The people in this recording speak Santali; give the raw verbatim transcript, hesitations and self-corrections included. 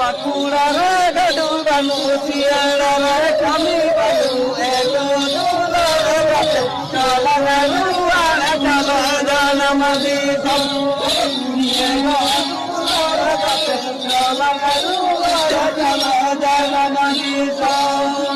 ᱵᱟᱸᱠᱩᱲᱟ ᱨᱮ ᱜᱟᱹᱰᱩ ᱵᱟᱹᱱᱩᱜ, ᱥᱤᱭᱟᱲᱟ ᱨᱮ ᱠᱟᱹᱢᱤ ᱵᱟᱹᱱᱩᱜ, ᱮ ᱜᱚᱰᱩ ᱞᱟᱲᱟ ᱠᱟᱛᱮ ᱪᱟᱞᱟᱜ ᱨᱩᱣᱟᱹᱲ ᱪᱟᱞᱟᱜ ᱡᱟᱱᱟᱢ ᱫᱤᱥᱚᱢ᱾ ᱮ ᱜᱚᱰᱩ ᱞᱟᱲᱟ ᱠᱟᱛᱮ ᱪᱟᱞᱟᱜ ᱨᱩᱣᱟᱹᱲ ᱪᱟᱞᱟᱜ ᱡᱟᱱᱟᱢ ᱫᱤᱥᱚᱢ᱾